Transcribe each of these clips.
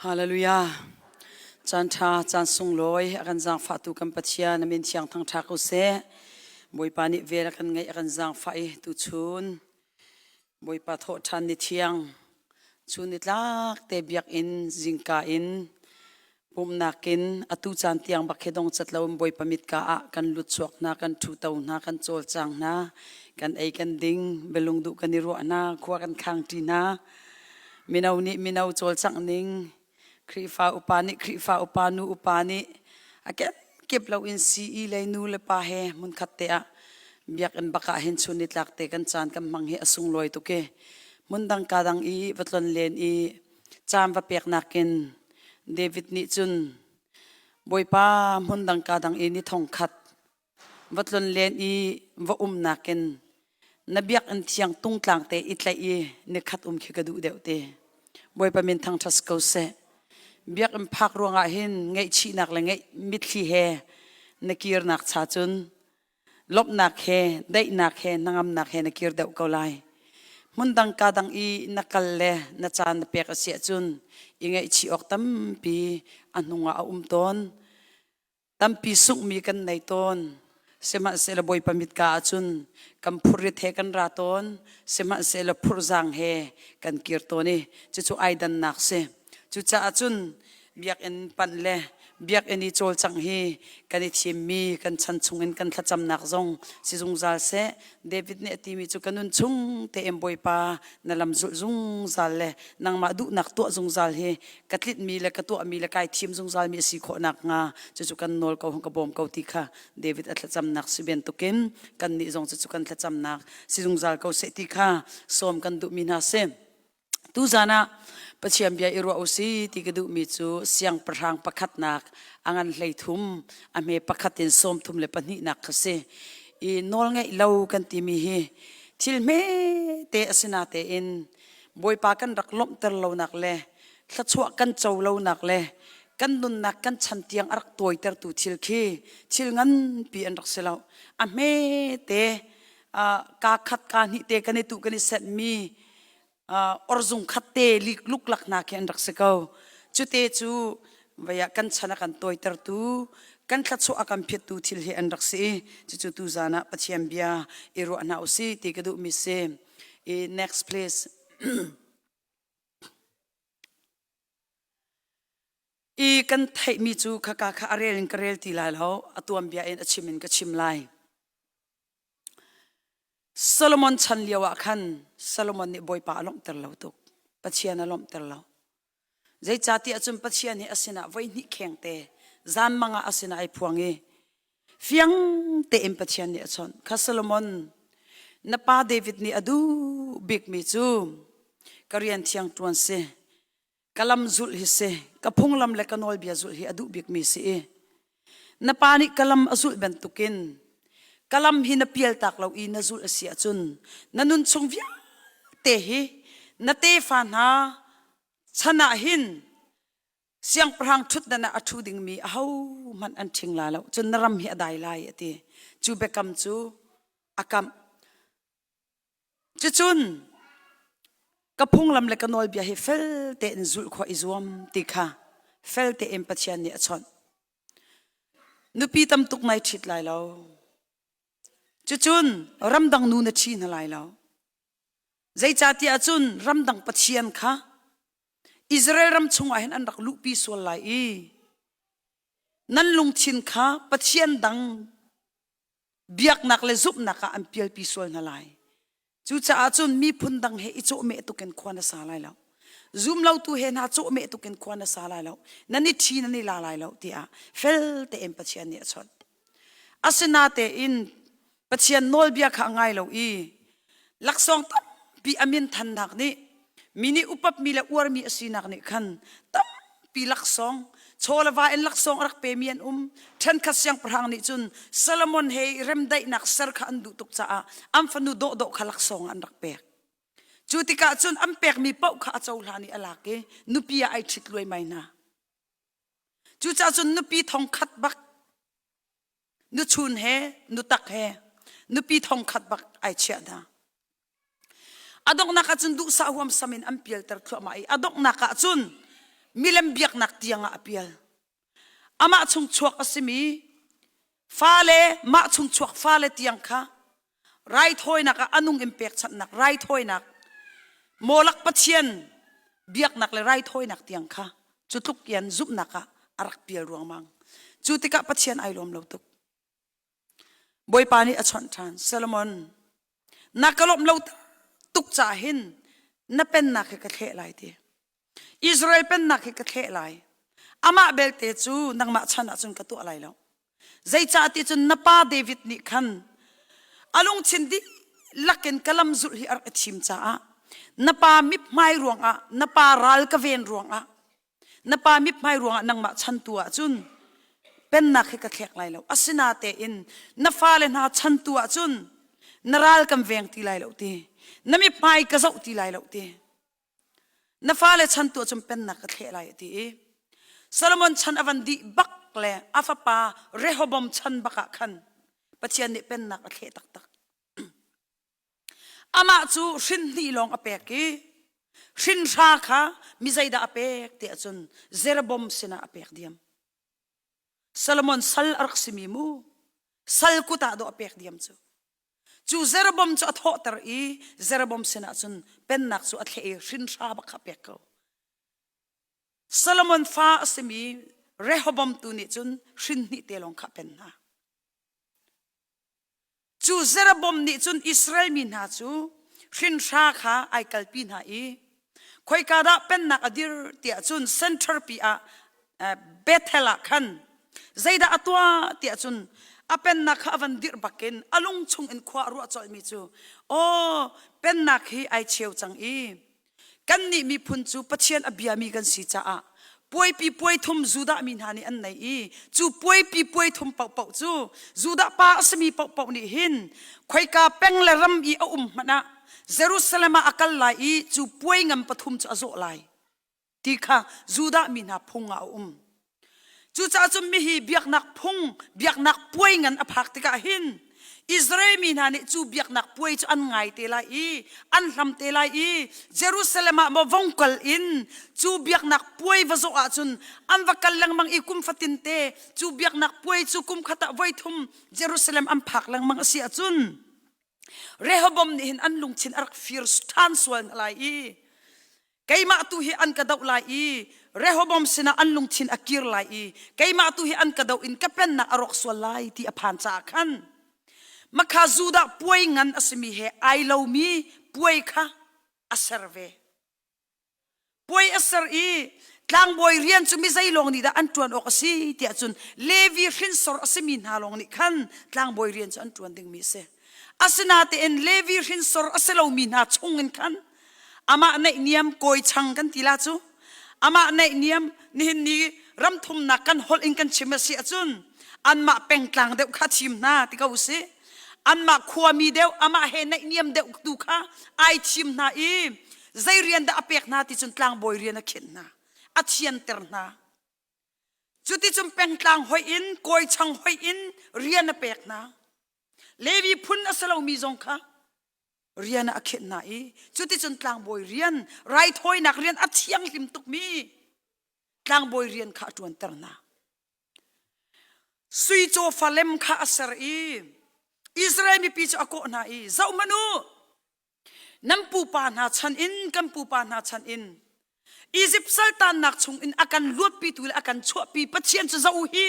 Hallelujah. Caan ṭha, caan sunglawi a kan zaangfahtu kan Pathian a min thiang thangṭha ko seh. Bawipa nih vel a kan ngeih a kan zaangfah i tuchun Bawipa thawhṭhan ni thiang chun nitlak te biakinn zingka in pumhnak in atu caan tiang bak hi dong cat lo in Bawipa mitka ah kan lut chuak hna, kan ṭhuto hna, kan cawlcang hna, kan ei kan ding, bialung duh kan i ruah hna, khua kan khang ṭi hna. Mino nih mino cawlcangh ning, Khrihfa upa nih Khrihfa upa, nu upa nih a kenkip loin sii lei nu le pa he hmunkhat te ah biakinn bak ah hin chun nitlak te kan caan kan hmang hi a sunglawi tuk i hmundang ka dang i va tlon len i caan va pek nakin David nih cun Bawipa hmundang ka dang i ni thong khat va tlon len i va um nakin na biakinn thiang tungtlang te i tlaih i nikhat um khi ka duh deuh te. Bawipa min thangṭhat ko seh. Biakinn phak ruangah hin ngaihchihnak le ngeih mitthli he na kirnak cha cun lawmhnak he daihnak he hnangamnak he na kir deuh ko lai. Hmundang ka dang i na kal le na caan na pek a si ahcun i ngaihchih awk tampi a hnungah a um tawn. Tampi sunghmi kan nei tawn. Sihmanhsehlaw Bawipa mitka ahcun kan phurrit he kan ra tawn. Sihmanhsehlaw phurhzaang he kan kir tawn i cucu ai dannak si. Cucaah cun biakinn panh le biakinn i cawlcangh hi kan i thimmi kan chan chungin kan thlacamnak zong si zungzal seh. David nih a timi cu ka nun chung tein Bawipa na lam zulh zungzal le nangmah duhnak tuah zungzal hi ka tlitmi le ka tuahmi le kai thim zungzalmi a si khawh nakhnga cucu kan nawl ko hung ka bawm ko ti kha David a thlacamnak si bantukin kannih zong cucu kan thlacamnak si zungzal ko seh ti kha sawm kan duhmi hna si. Tuzan ah Pathian bia i ruah u si ti ka duhmi cu siangpahrang pakhatnak a ngan 13 a hme pakhat in 32nak kha si. I nawlngaih lo kan timi hi thil hme te a si natein Bawipa kan rak lawmhter lonak le thluachuah kan co lonak le kan nunnak kan chan tiang a rak tawitertu thil khi thil nganpi an rak si lo. A hme te kaa khat kaa hnih te kan i tuh kan i senhmi orzung khat te luklak hna khi an rak si ko. Cute cu vei ah kan chan a kan tawitertu kan thluachuah a kan phiattu thil hi an rak si i cucu tuzan ah Pathian bia i ruah hna usih ti ka duhmi si. I next please. I kan theihmi cu khaka kha a rel in ka rel ti lai lo, a tuanbia in a chim in ka chim lai. Solomon chan lio ah khan Solomon nih Bawipa a lawmhter lo tuk. Pathian a lawmhter lo. Zeicahtiah cun Pathian hi a sinah voihnih khengte zanmang ah a sinah ai phuang i fiang tein Pathian nih a chawnh. Kha Solomon, na pa David nih a duh bikmi cu ka rian thiang ṭuan si, ka lam zulh hi si, ka phunglam le ka nawlbia zulh hi a duh bikmi si i na pa nih ka lam a zulh bantukin ka lam hi na pialtak lo i na zulh a si ahcun na nun chung vialte hi na tefa hna chan ah hin siangpahrang ṭhutdan ah a ṭhu dingmi ahohmanh an ṭhing lai lo cun na ram hi a dai lai a ti cu biakam cu a kamh cucun ka phunglam le ka nawlbia hi fel tein zulh khawh i zuam ti kha fel tein Pathian nih a chawnh nupi tam tuk nai ṭhit lai lo cucun ramdang nu na ṭhi hna lai lo Zeicahtiah cun ramdang pathian kha Israel ram chungah hin an rak luhpi sual lai i nan lungthin kha pathian dang biaknak le zumhnak ah an pialpi sual hna lai. Cucaah cun miphun dang he i cawhmeh tukin khua na sa lai lo. Zumlotu he hna cawhmeh tukin khua na sa lai lo. Nan i ṭhi nan i la lai lo tiah fel tein Pathian nih a chawnh. Asinatein Pathian nawlbia kha a ngai lo i laksawng tampi a min thannak nih mi nih upatmi le uarmi a sinak nih khan tampi laksawng chaw le va in laksawng a rak pemi an um. Ṭhenkhat siangpahrang nih cun Solomon he i remdaihnak ser kha an duh tuk caah an fanu dawhdawh kha laksawng an rak pek. Cu tikah cun an pekmi paoh kha a cohlan i a lak i nupi ah ai ṭhit luaimai hna. Cucaah cun nupi thong khat bak nuchun he nutak he nupi thong khat bak ai chiah hna. A donghnak ah cun duhsah huamsam in an pialter thluahmah i a donghnak ah cun Milem biaknak tiang ah a pial. Amah chung chuak a simi fale mah chung chuak fale tiang kha raithawinak ah a nung in pekchanhnak raithawinak Molak pathian biaknak le raithawinak tiang kha cu tluk ian zumhnak ah a rak pial ruangmang. Cu tikah Pathian ai lawm lo tuk. Bawipa nih a chawnh ṭhan, Solomon, na ka lawmh lo tuk caah hin na pennak hi ka thleh lai ti. Israel pennak hi ka thleh lai. Amah belte cu nangmah chan ah cun ka tuah lai lo. Zeicah ti cun na pa David nih khan a lungthin dihlak in ka lam zulh hi a rak i thim caah na pa mithmai ruangah na pa ral ka ven ruangah Na pa mithmai ruangah nangmah chantu ahcun pennak hi ka thlek lai lo. Asinatein na fale hna chantu ahcun na ral kan veng ti lai lo ti. Na mithmai ka zoh ti lai lo ti. Na fale chantu ahcun pennak ka thleh lai a ti i Solomon chan a van dih bak le a fapa Rehoboam chan bak ah khan Pathian nih pennak a thleh taktak. Amah cu hrin hnih lawng a pek i hrin hra kha mi zeidah a pek ti ahcun Jeroboam sinah a pek diam. Solomon sal a rak simi mu sal kut ah dawh a pek diam cu. Cu Jeroboam cu a thawhter i Jeroboam sinah cun pennak cu a thleh i hrin hra bak kha a pek ko. Solomon fa a simi Rehoboam tu nih cun hrin hnih te lawng kha a pen hna. Cu Jeroboam nih cun Israel mi hna cu hrinhra kha ai kalpi hna i khoika dah pennak a dir tiah cun center pi ah Bethel ah khan zeidah a tuah tiah cun a pennak kha a van dirh bakin a lung chung in khua a ruah colhmi cu aw pennak hi ai cheu cang i Kannih miphun cu Pathian a biami kan si caah puaipi puai thum Judah mi hna nih an nei i cu puaipi puai thum paohpaoh cu Judah pa a simi paohpaoh nih hin khoika peng le ram i a um hmanh ah Jerusalem ah a kal lai i cu puai ngan pathum cu a zawh lai ti kha Judah mi hna phung ah a um. Cucaah cun mihi biaknak phung, biaknak puai ngan a phak tikah hin Israel mi hna nih cu biaknak puai cu an ngai te lai i an hlam te lai i Jerusalem ah maw vong kal in cu biaknak puai va zawh ahcun an va kal lengmang i kum fatin te cu biaknak puai cu kum khat ah voi thum Jerusalem an phak lengmang a si ahcun Rehoboam nih hin an lungthin a rak fir ṭhan sual hna lai i keimah tu hi an ka doh lai i Rehoboam sinah an lungthin a kir lai i keimah tu hi an ka doh in ka pennak a rawk sual lai ti a phan caah khan makha Judah puai ngan a simi he ai lomi puai kha a ser ve. Puai a ser i tlangbawi rian cu mi zei lawng nih dah an ṭuan awk a si tiah cun Levi hrinsor a simi hna lawng nih khan tlangbawi rian cu an ṭuan dingmi a si. Asinatein Levi hrinsor a si lomi hna chungin khan amah naihniam kawi chang kan ti la cu amah naihniam nihin ni ramthumnak kan holh in kan chim a si ahcun anmah pengtlang deuh kha thim hna ti ko usih. Anmah khuami deuh amah he naihniam deuh tu kha ai thim hna i zei rian dah a pek hna ti cun tlangbawi rian a khinh hna a thianter hna cuticun pengtlang hoih in kawichang hoih in rian a pek hna Levi phun a si lomi zong kha rian ah a khinh hna i cuticun tlangbawi rian raithawinak rian a thianghlim tukmi tlangbawi rian kha a ṭuanter hna Sui cawfa lem kha a ser i Israel mipi cu a kawh hna i zohhmanh u nan pupa hna chan in kan pupa hna chan in Izipt saltannak chung in a kan luatpitu le a kan chuahpi Pathian cu zoh u hi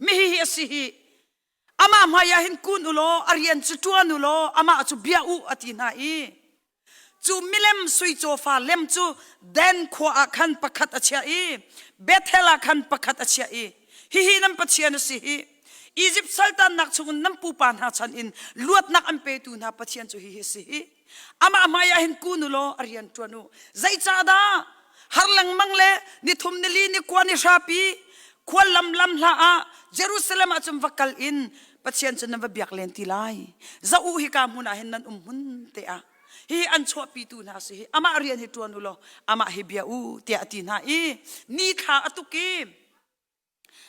mihi hi a si hi amah hmai ah hin kun u law a rian cu ṭuan u law amah cu bia u a ti hna i Cu milem sui cawfa lem cu Dan khua ah khan pakhat a chiah i Bethel ah khan pakhat a chiah i hihi nan Pathian a si hi Izipt saltannak chungin nan pupa hna chan in luatnak an petu hna Pathian cu hihi a si hi amah hmai ah hin kun u law a rian ṭuan u zeicahdah har lengmang le nithum nili ni kua ni hrapi khual lam lam hla ah Jerusalem ah cun va kal in Pathian cu nan va biak len ti lai za u hika hmun ah hin nan um hmun te ah hi an chuahpitu hna si hi amah rian hi ṭuan u law amah hi bia u tiah a ti hna i ni thla a tuk i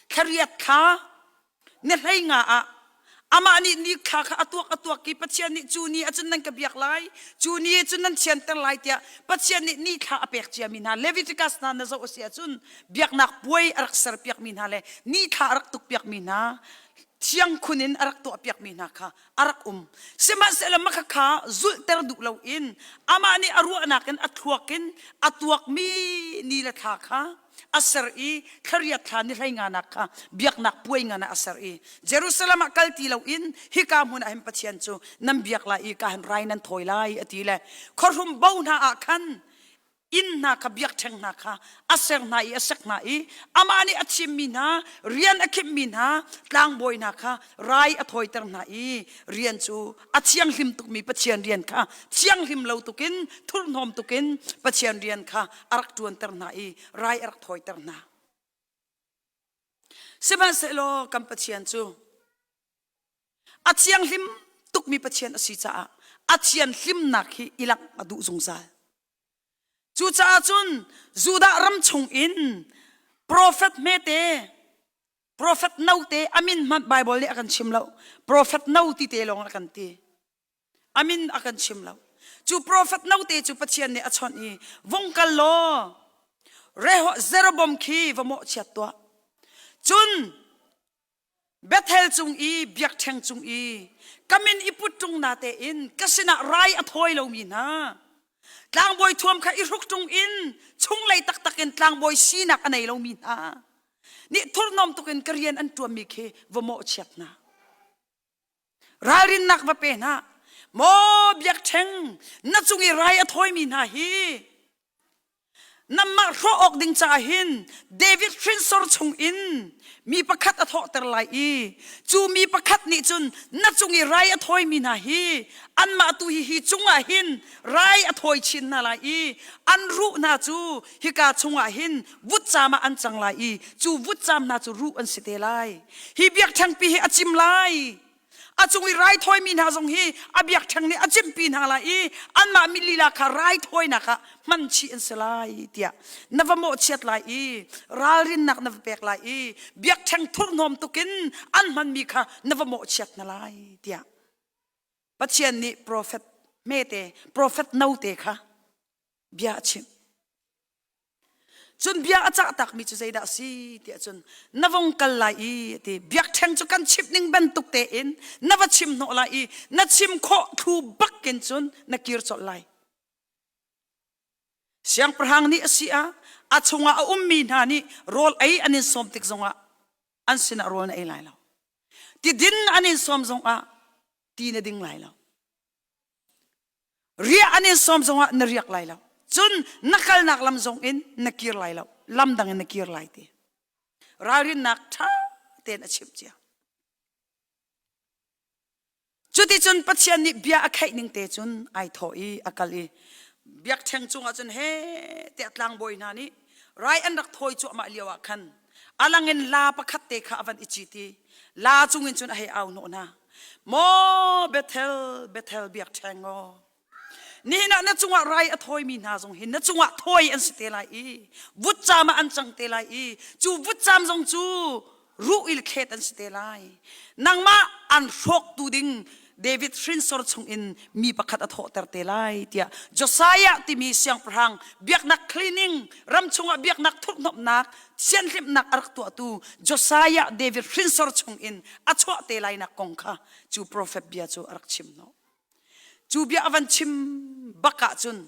thlariat thla ni hlei nga ah. Amah nih ni thla kha a tuak a tuak i Pathian nih cu ni ahcun nan ka biak lai, cu ni cun nan thianter lai tiah Pathian nih ni thla a pek ciami hna Leviticus hna na zoh a si ahcun biaknak puai a rak serpiakmi hna le ni thla a rak tukpiakmi hna thiang khun in a rak tuahpiakmi hna kha a rak um. Sihmanhsehlaw mah kha zulhter duh loin amah nih a ruahnak in a thluak in a tuakmi ni le thla kha a ser i thlariat thla ni hlei nganak kha biaknak puai ngan ah a ser i Jerusalem ah kal ti loin hika hmun ah hin Pathian cu nan biak lai i ka hin rai nan thawi lai a ti le khuahrum bo hna ah khan inn hna kha biakṭheng hna kha a ser hna i a sek hna i amah nih a thimmi hna rian a khimhmi hna tlangbawi hna kha rai a thawiter hna i rian cu a thianghlim tukmi Pathian rian kha thianghlim lo tukin thurhnawm tukin Pathian rian kha a rak ṭuanter hna i rai a rak thawiter hna. Sihmanhsehlaw kan Pathian cu a thianghlim tukmi Pathian a si caah a thianhlimnak hi i langh a duh zungzal. Cucaah cun Judah ram chungin profet hmete Profet note a min hmanh Bible nih a kan chim lo. Profet no ti te lawng a kan ti. A min a kan chim lo. Cu profet note cu Pathian nih a chawnh i vung kal law Reho Jeroboam khi va mawhchiat tuah. Cun Bethel cung i biakṭheng cung i ka min i put ṭung na tein ka sinah rai a thawi lomi hna tlangbawi thuam kha i hruk ṭung in chunglei taktak in tlangbawi sinak a nei lomi hna nih thurhnawm tuk in ka rian an ṭuanmi khi va mawhchiat hna. Ralrinnak va pe hna. Maw biakṭheng, na cung i rai a thawimi hna hi Namah hrawh awk ding caah hin David hrinsor chung in mi pakhat a thawhter lai i cu mi pakhat nih cun na cung i rai a thawimi hna hi anmah tu hi hi cungah hin rai a thawi chin hna lai i an ruh hna cu hika chungah hin vutcam ah an cang lai i cu vutcam hna cu ruh an si te lai. Hi biakṭhengpi hi a cim lai. A cung i raithawimi hna zong hi a biakṭheng nih a cimpi hna lai i anmah mi lila kha raithawinak ah hman chih an si lai tiah na va mawhchiat lai i ralrinnak na va pek lai i biakṭheng thurhnawm tukin an hmanmi kha na va mawhchiat hna lai tiah Pathian nih profet hmete profet note kha bia a chimh. Cun bia a cah takmi cu zeidah a si tiah cun na vong kal lai i a ti biakṭheng cu kan chimh ning bantuk tein na va chim hnawh lai i na chim khawh thlu bakin cun na kir colh lai. Siangpahrang nih a si ah a chungah a ummi hna nih rawl ei an in sawm tik zongah an sinah rawl na ei lai lo. Ti din an in sawm zongah ti na ding lai lo. Riah an in sawm zongah na riak lai lo. Cun na kalnak lam zong in na kir lai lo. Lam dang in na kir lai ti. Ralrinnak ṭha tein a chimh cia. Cuticun Pathian nih bia a kheih ning te cun ai thawh i a kal i biakṭheng cungah cun he tiah tlangbawi hna nih rai an rak thawi cuahmah lio ah khan a lang in la pakhat te kha a van i cit i la cungin cun a hei au hnawh hna. Maw Bethel, Bethel biakṭheng aw, nihin ah na cungah rai a thawimi hna zong hi na cungah thawi an si te lai i vutcam ah an cang te lai i cu vutcam zong cu ruh il thlet an si te lai. Nangmah an hrawktu ding David hrinsor chungin mi pakhat a thawhter te lai tiah Josiah timi siangpahrang biaknak cleaning ram chungah biaknak thurhhnawmhnak thianhlimnak a rak tuahtu Josiah David hrinsor chungin a chuah te lainak kong kha cu profet bia cu a rak chim hnawh. Cu bia a van chim bak ahcun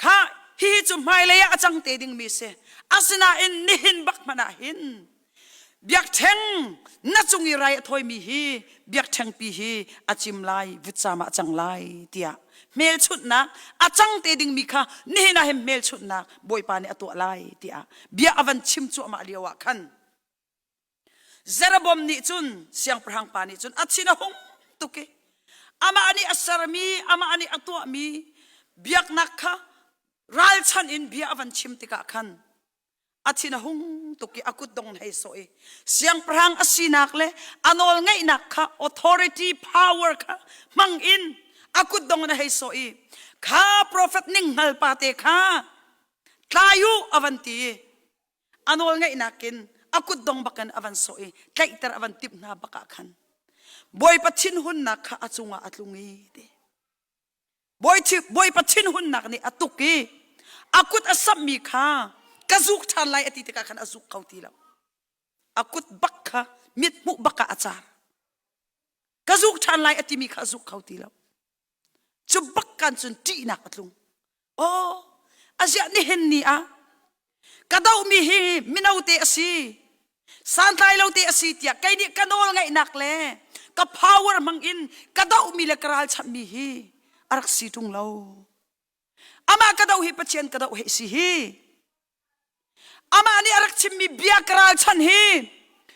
kha hihi cu hmailei ah a cang te dingmi si. Asinain nihin bak hmanh ah hin biakṭheng na cung i rai a thawimi hi biakṭhengpi hi a cim lai vutcam ah a cang lai tiah hmelchunhnak a cang te dingmi kha nihin ah hin hmelchunhnak Bawipa nih a tuah lai tiah bia a van chim cuahmah lio ah khan Jeroboam nih cun siangpahrang pa nih cun a thin a hung tuk i amah nih a sermi amah nih a tuahmi biaknak kha ralchanh in bia a van chim tikah khan a thin a hung tuk i a kutdong hei sawh i siangpahrang a sinak le a nawlngeihnak kha authority power kha hmang in a kutdong in a hei sawh i kha profet ning hngal pa te kha tlai u a van ti i a nawlngeihnak in a kutdong bakin a van sawh i tlaihter a van timh hna bak ah khan. Bawipa thinhunnak kha a cungah a tlung i ti. Bawipa thinhunnak nih a tuk i a kut a samhmi kha ka zuk ṭhan lai a ti tikah khan a zuk kho ti lo. A kut bak kha mithmuh bak ah a car. Ka zuk ṭhan lai a timi kha a zuk kho ti lo. Cu bak kan cun ṭihnak a tlung. Aw, aziah nihin ni ah ka dohmi hi mino te a si, santlai lo te a si tiah kei nih ka nawl ngeihnak le ka power hmang in ka dohmi le ka ralchanhmi hi a rak si ṭung lo. Amah ka doh hi Pathian ka doh hi si hi. Amah nih a rak chimmi bia ka ralchanh hi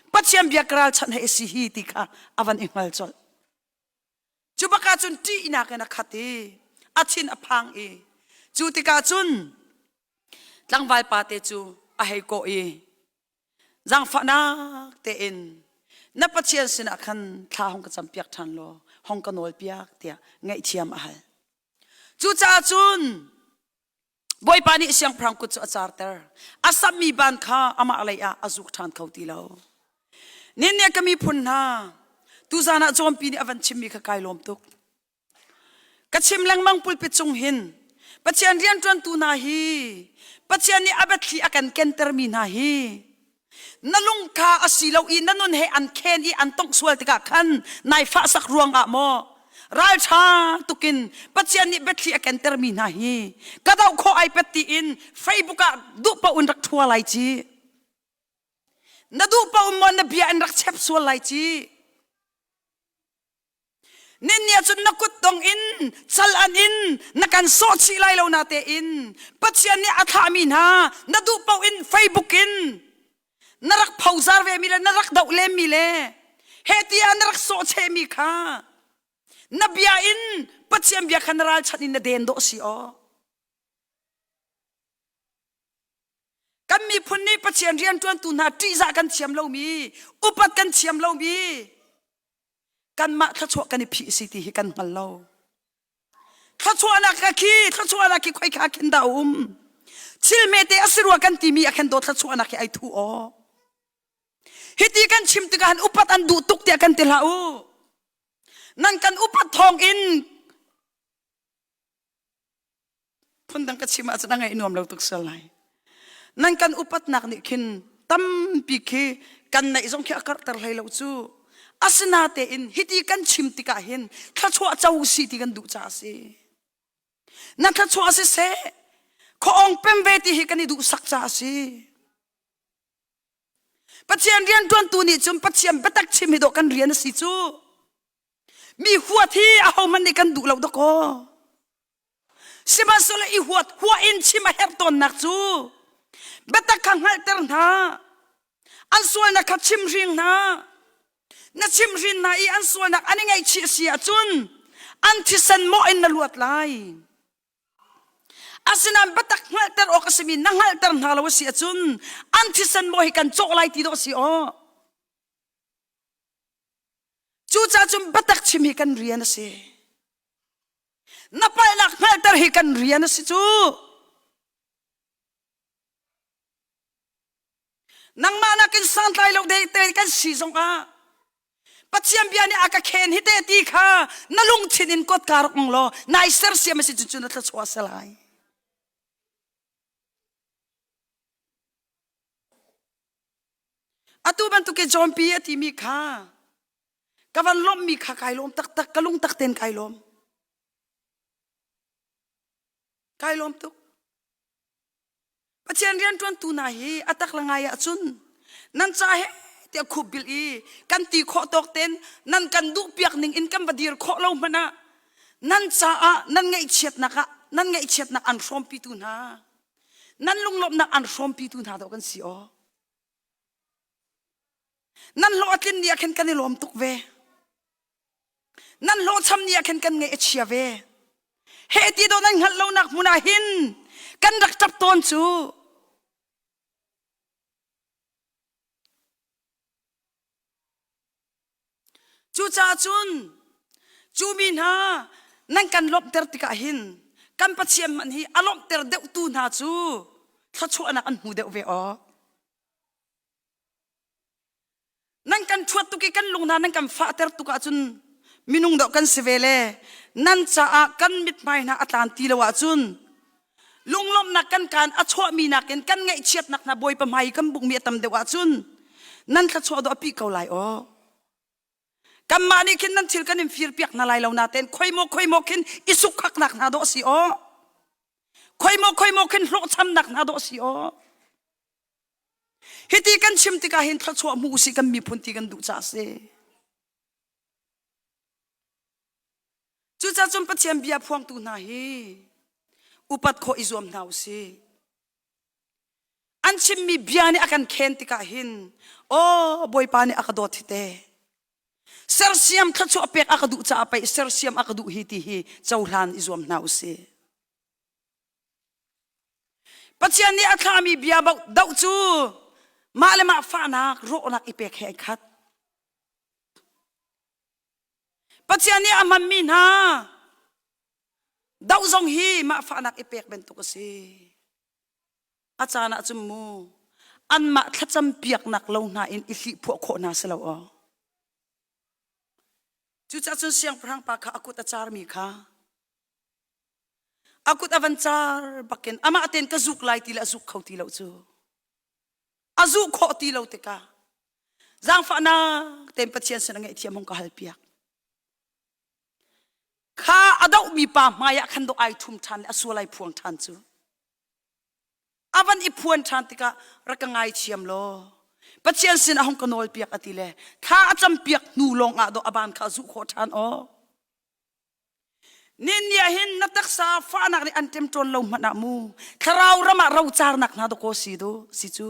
Pathian bia ka ralchanh hi si hi ti kha a van i hngal colh. Cu bak ah cun ṭihnak in a khat i a thin a phang i cu tikah cun tlangval pate cu a hei kawh i zaangfahnak tein na Pathian sinah khan thla hong ka campiak ṭhan law hong ka nawlpiak tiah ngaihthiam a hal. Cucaah cun Bawipa nih siangpahrang kut cu a carter. A sammi ban kha amah lei ah a zuk ṭhan kho ti lo. Nin nih ka miphun hna, tuzan ah John-pi nih a van chimmi kha kai lawm tuk. Ka chim lengmang pulpit cung hin Pathian rianṭuantu hna hi Pathian nih a biathli a kan kentermi hna hi Na lung kha a si lo i na nun he an khen i an tongh sual tikah khan nai fahsak ruangah maw ralṭha tukin Pathian nih biathli a kentermi hna hi ka doh khawh ai pet tiin Facebook ah duh paoh in rak ṭhua lai ci. Na duh paoh maw na bia in rak chep sual lai ci. Ninni ah cun na kutdong in cal an in na kan sawh chih lai lo na tein Pathian nih a thlahmi hna na duh paoh in Facebook in na rak phozar ve mi le na rak doh lemmi le he tiah na rak sawh chehmi kha na bia in Pathian bia kha na ralchanh in na den dawh si aw. Kan miphun nih Pathian rianṭuantu hna ṭihzah kan thiam lomi, upat kan thiam lomi, kanmah thluachuah kan i phih si ti hi kan hngal lo. Thluachuahnak ka khi, thluachuahnak khi khoika khin dah a um? Thil hmete a si rua kan timi a khen dawt thluachuahnak hi ai thu aw. Hiti kan chim tikah han upat an duh tuk tiah kan ti hlah u. Nan kan upat thawng in phundang ka chim ahcun a ngaih nuam lo tuk sual lai nan kan upatnak nih khin tampi khi kan neih zong khi a karhter hlei lo cu asinatein hiti kan chim tikah hin thluachuah co si ti kan duh caah a si na thluachuah siseh khuaawng pem ve ti hi kan i duhsak caah a si Pathian rianṭuantu nih cun Pathian biatak chim hi dawh kan rian a si cu Mi huat hi ahohmanh nih kan duh lo dakaw. Sihmanhsehlaw i huat huah in chim a herh tawnnak cu biatak kha hngalhter hna. An sualnak kha chimhring hna. Na chimhrin hna i an sualnak an i ngaihchih a si ahcun an thisen mawh in na luat lai. Asinain biatak hngalhter awk a simi na hngalhter hna lo a si ahcun an thisen maw hi kan cawh lai ti dawh a si aw. Cucaah cun biatak chim hi kan rian a si. Na palhnak hngalhter hi kan rian a si cu. Nangmah nakin santlai lo de te kan si zongah Pathian bia nih a ka khen hi te ti kha na lungthin in kotka rak ong law nai sersiam a si cun cu na thluachuah a si lai. Atu bantuk i John P a timi kha ka van lawmhmi kha kai lawm taktak ka lung tak tein kai lawm. Kai lawm tuk. Pathian rianṭuantu hna hi a tak le ngai ahcun nan ca he tiah khup bil i kan ti khawh tawk tein nan kan duh piak ning in kan va dir khawh lo hmanh ah nan caah nan ngaihchiatnak ah nan ngaihchiatnak an hrawmpitu hna Nan lunglawmhnak an hrawmpitu hna dawh kan si aw. Nan hlawh a tlin ni ah khin kan i lawm tuk ve. Nan hlawhcham ni ah khin kan ngaih a chia ve. He ti dawh nan hngalh lonak hmun ah hin kan rak ṭap tawn cu. Cucaah cun cu mi hna nan kan lawmhter tikah hin kan Pathian hmanh hi a lawmhter deuhtu hna cu thluachuahnak an hmu deuh ve awk. Nan kan. kan ṭhuat tuk i kan lung hna nan kan fahter tuk ahcun minung dawh kan si ve le nan caah kan mithmai hna a tlan ti lo ahcun lunglawmhnak kan kaan a chuahmi nakin kan ngaihchiatnak hna Bawipa hmai i kan bukmi a tam deuh ahcun nan thluachuah dawh a pih ko lai aw. Kanmah nih khin nan thil kan in fir piak hna lai lo natein khoi maw khoi maw khin i sukkhaknak hna dawh si aw. Khoi maw khoi maw khin hlawhchamnak hna dawh si aw. Hiti kan chim tikah hin thluachuah hmu usih kan miphun ti kan duh caah si. Cucaah cun Pathian bia phuangtu hna hi upat khawh i zuam hna usih. An chimmi bia nih a kan khen tikah hin aw Bawipa nih a ka dawt hi te. Sersiam thluachuah pek a ka duh caah pei sersiam a ka duh hi ti hi cohlan i zuam hna usih. Pathian nih a thlahmi bia doh cu mah le mah fahnak rawhnak i pek he ai khat. Pathian nih a hmanmi hna doh zong hi mah fahnak i pek bantuk a si. A caan ah cun mu anmah thlacam piaknak lo hna in i hlihphuah khawh hna si lo aw. Cucaah cun siangpahrang pa kha a kut a carmi kha A kut a van car bakin amah tein ka zuk lai ti le a zuk kho ti lo cu. A zuh khawh ti lo tikah zaangfahnak tein Pathian sin a ngaihthiam hung ka hal piak. Kha a dohmi pa hmai ah khan dawh ai thum ṭhan le a sual ai phuang ṭhan cu. A van i phuan ṭhan tikah rak ka ngaithiam law Pathian sin a hung ka nawl piak a ti le thla a cam piak hnu lawng ah dawh a ban kha a zuh khawh ṭhan aw. Nin ah hin na taksa fahnak nih an ṭemṭawn lo hmanh ah mu thlarau ram ah rocarnak hna dawkaw si du si cu.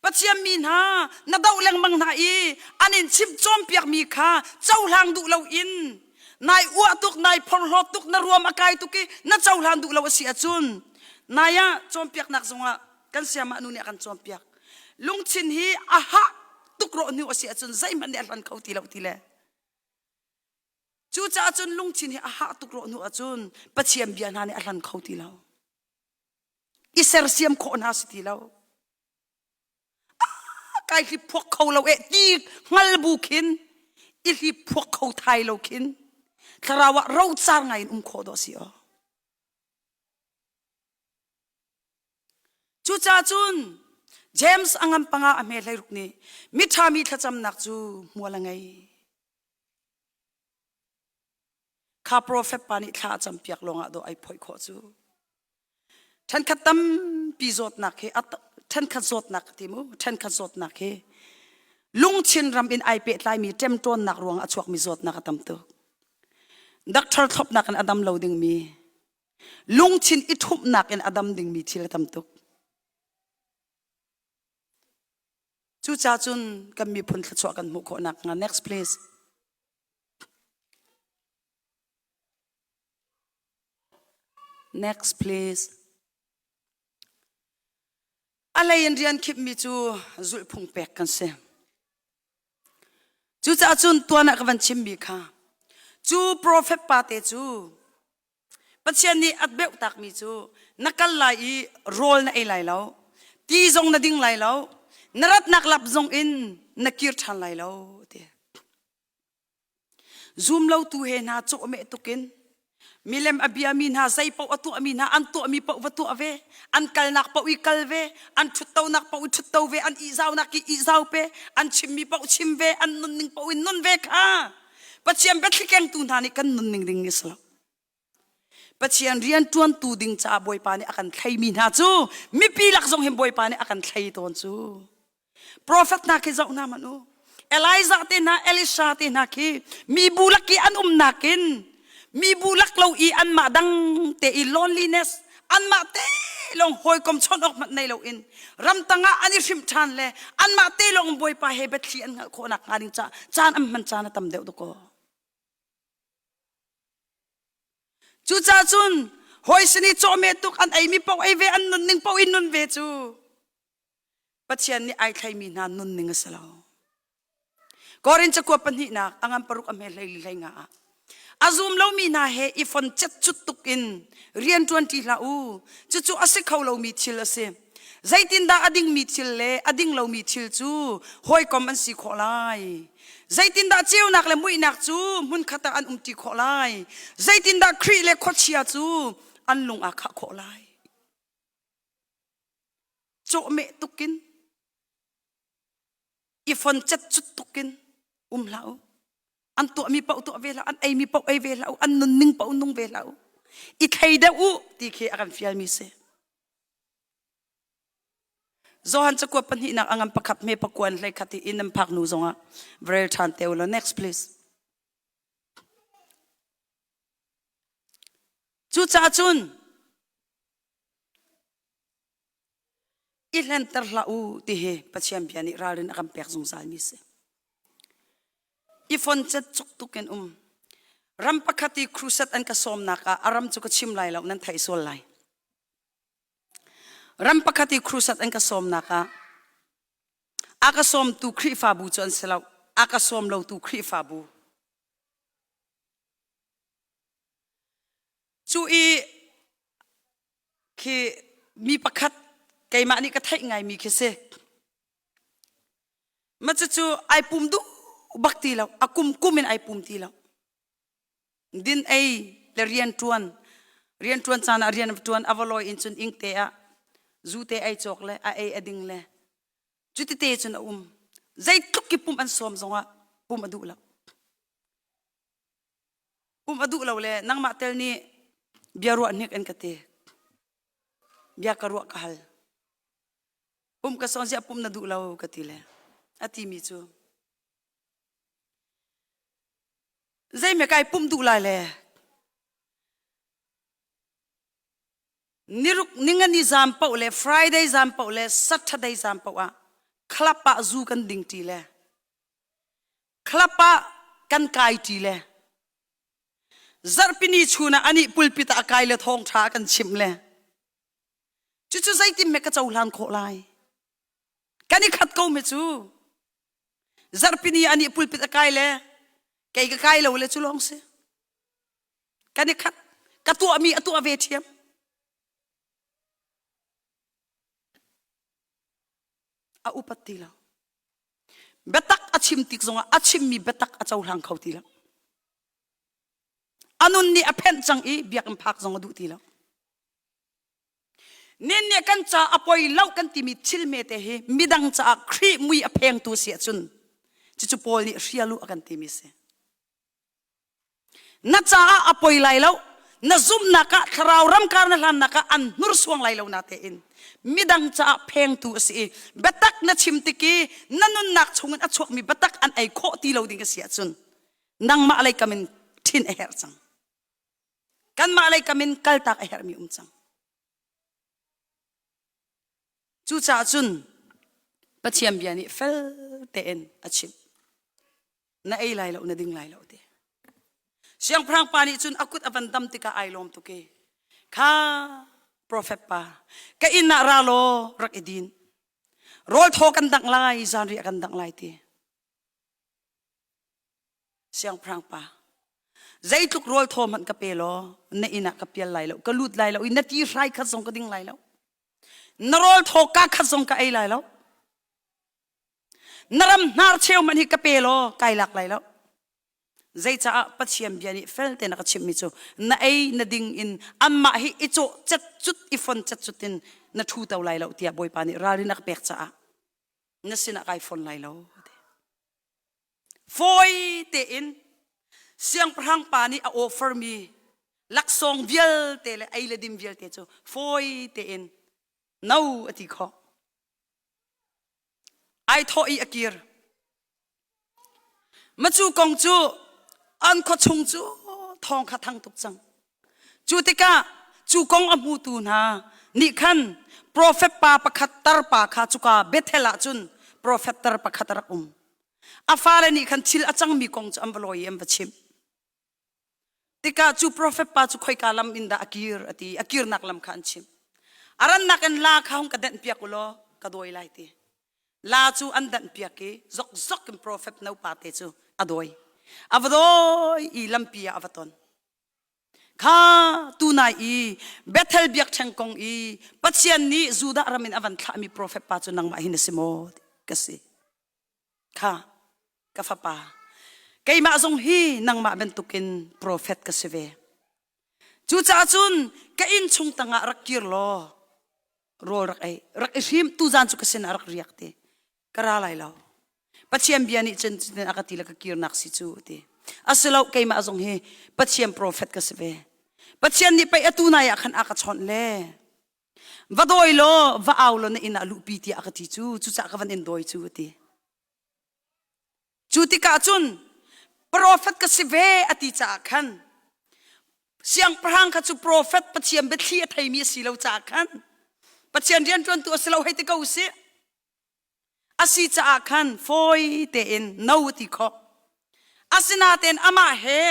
Pathian mi hna na doh lengmang hna i an in chimh cawnpiakmi kha cohlang duh loin nai uah tuk nai phorhlawt tuk na ruam a kai tuk i na cohlan duh lo a si ahcun nai ah cawnpiaknak zongah kan siamah nu nih a kan cawnpiak lungthin hi a hah tuk rawh hnu a si ahcun zeihmanh nih a hlan kho ti lo ti le cucaah cun lungthin hi a hah tuk rawh hnu ahcun Pathian bia hna nih a hlan kho ti lo i sersiam khawh hna si ti lo kai hlip phuak kho lo eh ti hngal bu khin i hlip phuak kho thai lo khin thlarau ah rocar ngai in um khawh dawh si aw Cucaah cun James a ngam panga a hme hleiruk nih miṭhami thlacamnak cu hmual a ngei. Kha profet pa nih thla a campiak lawngah dawh ai phoih khawh cu. Ṭhenkhat tampi zawtnak hi ṭhenkhat zawtnak ka ti mu ṭhenkhat zawtnak hi lungthin ram in ai pehtlaimi ṭemṭawnnak ruangah a chuakmi zawtnak a tam tuk. Doctor thlopnak in a dam lo dingmi Lungthin i ṭhumhnak in a dam dingmi thil a tam tuk. Cucaah cun kan miphun thluachuah kan hmuh khawh nakhnga next please. Next please. A hlei in rian khipmi cu zulhphung pek kan si. Cucaah cun tuan ah ka van chimmi kha cu profet pa te cu Pathian nih a beuh takmi cu na kal lai i rawl na ei lai lo, ti zong na ding lai lo, na ratnak lap zong in na kir ṭhan lai lo ti. Zumlotu he hna cawhmeh tukin milem a biami hna zei paoh a tuahmi hna an tuahmi paoh va tuah ve, an kalnak paoh i kal ve, an ṭhuttonak paoh i ṭhutto ve, an ihzaunak i ihzau pe, an chimmi paoh chim ve, an nunning paoh in nun ve kha Pathian biathli kengtu hna nih kan nunning ding a si lo. Pathian rian ṭuantu ding caah Bawipa nih a kan thleimi hna cu mipi lak zong hin Bawipa nih a kan thlei tawn cu. Profet hna khi zoh hna hmanh u. Elijah te hna, Elisha te hna khi mibu lak i an umnak in mibu lak lo i anmah dang te i loneliness anmah te lawng hawikom chawnh awk hmanh nei loin ramtang ah an i hrimh ṭhan le anmah te lawng Bawipa he biathli an hngalh khawh nak hnga ding caah caan an hman caan a tam deuh dakaw. Cucaah cun hawi sin i cawhmeh tuk an eimi paoh ei ve an nunning paoh in nun ve cu Pathian nih ai thleimi hna nunning a si lo. Korin cakuat pahnihnak a ngan paruk a hme hleili hlei nga ah a zum lomi hna he i fon cetcut tuk in rian ṭuan ṭi hlah u. Cucu a si kho lomi thil a si. Zeitindah a dingmi thil le a ding lomi thil cu hawikom an si khawh lai? Zeitindah ceunak le muihnak cu hmunkhat ah an umṭi khawh lai? Zeitindah Khrih le khuachia cu an lung aa khah khawh lai? Cawhmeh tukin i fon cetcut tukin um hlah u. An tuahmi paoh tuah ve hlah, an eimi paoh ei ve hlah u, an nunning paoh nung ve hlah u. I thlei deuh u ti khi a kan fialmi si. Johan cakuat pahnihnak a ngan pakhat hme pakuan hlei khat i inn an phak hnu zongah va rel ṭhan te u law. Next please. Cucaah cun i hlenter hlah u ti hi Pathian bia nih ralrin a kan pek zungzal mi si. I fon cet cuk tuk in um. Ram pakhat i crusade an ka sawmnak ah a ram cu ka chim lai lo nan theih sual lai. Ram pakhat i crusade an ka sawmnak ah a ka sawmtu Khrihfabu cu an si lo. A ka sawm lotu Khrihfabu. Cu i khi mi pakhat keimah nih ka theih ngaimi khi si. Ma cucu ai pum duh bak ti lo. A kum kum in ai pum ti lo. Din ei le rian ṭuan rian ṭuan caan ah rian ṭuan a va lawi in cun ingte ah zu te ei cawk le a ei a ding le cutite cun a um. Zeitluk ki pum an sawm zongah pum a duh lo. Pum a duh lo le nangmah tel nih bia ruah hnik an ka ti. Bia ka ruah ka hal. Pum ka sawn ziah pum na duh lo ka ti le a ti mi cu Zeime kai pumh duh lai le niruk ningani zam paoh le Friday zam paoh le Saturday zam paoh ah club ah zu kan ding ṭi le club ah kan kai ṭi le zarhpini chun ah anih pulpit ah a kai le thawngṭha a kan chimh le cucu zeitin me ka cohlan khawh lai kan i khat ko me cu Zarhpini ah nih pulpit a kai le kei ka kai lo le cu lawng si. Kan i khat. Ka tuahmi a tuah ve ṭhiam. A upat ti lo. Biatak a chim tik zongah a chimmi biatak a cohlang kho ti lo. A nun nih a phenh cang i biakinn phak zong a duh ti lo. Nin nih kan ca a poi lo kan timi thil hmete hi midang caah Khrih mui a phengtu si ahcun cucu Paul nih hrial u a kan timi si. Na caah a poi lai lo, na zumhnak ah thlarau ramkar na hlannak ah an hnursuang lai lo na tein midang caah phengtu a si i biatak na chim tik i na nunnak chungin a chuakmi biatak an ei khawh ti lo ding a si ahcun nangmah lei kam in ṭhin a herh cang. Kanmah lei kam in kaltak a herhmi um cang. Cucaah cun Pathian bia nih fel tein a chimh. Na ei lai lo, na ding lai lo ti. Siangpahrang pa nih cun a kut a van dam tikah ai lawm tuk i kha profet pa ka inn ah ra law rak i din. Rawl thaw kan dangh lai, zanriah kan dangh lai ti. Siangpahrang pa, zeitluk rawl thaw hmanh ka pe law na inn ah ka pial lai lo, ka lut lai lo i na ti hrai khat zong ka ding lai lo. Na rawl thaw ka khat zong ka ei lai lo. Na ram hnar cheu hmanh hi ka pe law kai lak lai lo. Zeicaah Pathian bia nih fel tein a ka chimhmi cu na ei na ding in anmah hi i cawh cetcut i fon cetcut in na ṭhu to lai lo tiah Bawipa nih ralrin a ka pek caah na sinah kai fon lai lo. Fawi tein siangpahrang pa nih a offermi laksawng vialte le ei le dim vialte cu fawi tein no a ti khawh. Ai thawh i a kir. Macu kong cu an khuachung cu thawng kha thang tuk cang. Cu tikah cu kong a hmutu hna nih khan profet pa pakhat tarpa kha cuka Bethel ah cun profet tar pakhat a rak um. A fale nih khan thil a cangmi kong cu an va lawi i an va chimh. Tikah cu profet pa cu khoika lam in dah a kir a ti. A kirnak lam kha an chimh. A rannak in la kha hung ka denhpiak u law ka dawi lai ti. La cu an danhpiak i zokzok in profet no pa te cu a dawi. A va dawi i lampi ah a va ton. Kha tunai i Bethel biakṭheng kong i Pathian nih Judah ram in a van thlahmi profet pa cu nangmah hin na si maw? Ka si. Kha ka fapa, keimah zong hi nangmah bantukin profet ka si ve. Cucaah cun ka inn chung tangah rak kir law rawl rak ei, rak i hrim tuzan cu ka sinah rak riak ti. Ka ra lai lo. Pathian bia nih cun cutin a ka ti le ka kirnak si cu ti. Asilo keimah zong hi Pathian profet ka si ve. Pathian nih pei atu nai ah khan a ka chawnh le va dawi law va au law na inn ah luhpi tiah a ka ti cu cucaah ka van in dawi cu a ti. Cu tikah cun profet ka si ve a ti caah khan siangpahrang kha cu profet Pathian biathli a theimi a si lo caah khan Pathian rianṭuantu a si lo hei ti ko usih. A si caah khan fawi tein no a ti khawh. Asinain amah he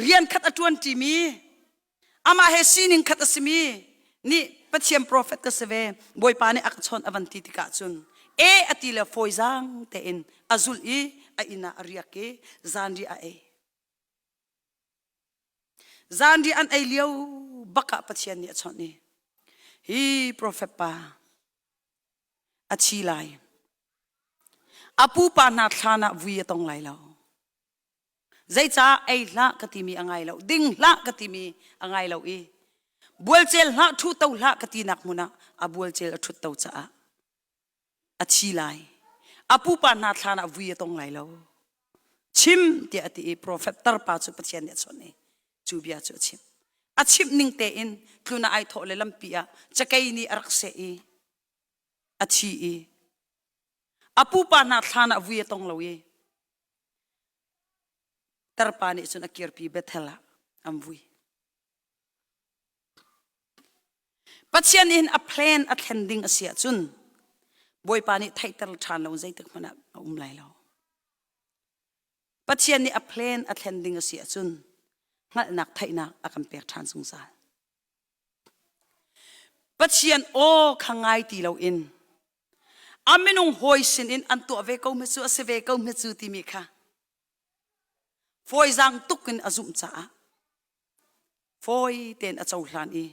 rian khat a ṭuan ṭimi, amah he sining khat a simi nih Pathian profet ka si ve, Bawipa nih a ka chawnh a van ti tikah cun e a ti le fawizaang tein a zulh i a inn ah a riak i zanriah a ei. Zanriah an ei lio bak ah Pathian nih a chawnh i hi profet pa a thi lai. A pupa hna thlan ah vui a tong lai lo. Zeicah ei hlah ka timi a ngai lo, ding hlah ka timi a ngai lo i bualcel hlah ṭhu to hlah ka tinak hmun ah a bualcel a ṭhut to caah a thi lai. A pupa hna thlan ah vui a tong lai lo. Chim tiah a ti i profet tarpa cu Pathian nih a chawnh i cu bia cu a chim. A chimh ning tein tlun ah ai thawh le lampi ah cakei nih a rak seh i a thi i a pupa hna thlan ah vui a tong lo i Tarpa nih cun a kirpi Bethel ah an vui. Pathian in a plan a thlen ding a si ahcun Bawipa nih theihter ṭhan lo zeitik hmanh ah a um lai lo. Pathian nih a plan a thlen ding a si ahcun hngalhnak theihnak a kan pek ṭhan zungzal. Pathian aw kha ngai ti loin a minung hawi sinin an tuah ve ko hme cu a si ve ko hme cu timi kha fawizaang tuk in a zumh caah fawi tein a cohlan i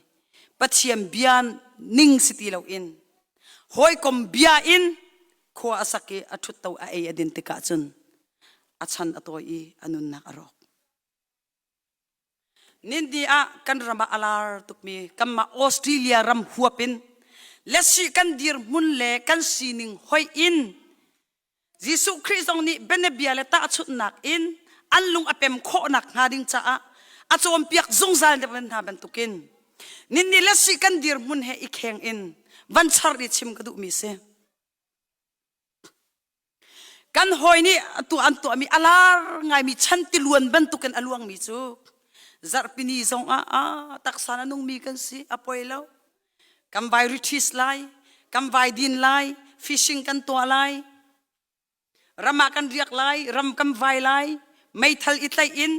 Pathian bia ning si ti loin hawikom bia in khua a sak i a ṭhutto a ei a din tikah cun a chan a tawi i a nunnak a rawk. Nindi ah kan ram ah a lar tukmi kanmah Australia ram huap in lesi kan dirhmun le kan sining hoih in Jesuh Khrih zong nih bianabia le tahchunhnak in an lung a pem khawhnak hnga ding caah a cawnpiak zungzal hna bantukin ninni lesi kan dirhmun he i kheng in van char i chim ka duhmi si. Kan hawi nih atu an tuahmi a lar ngaimi chan tiluan bantukin a luangmi cu zarhpini zong ah ah taksa na nungmi kan si a poi lo. Kan vai retreat lai, kan vai din lai, fishing kan tuah lai, ram ah kan riak lai, ram kan vai lai, meithal i tlaih in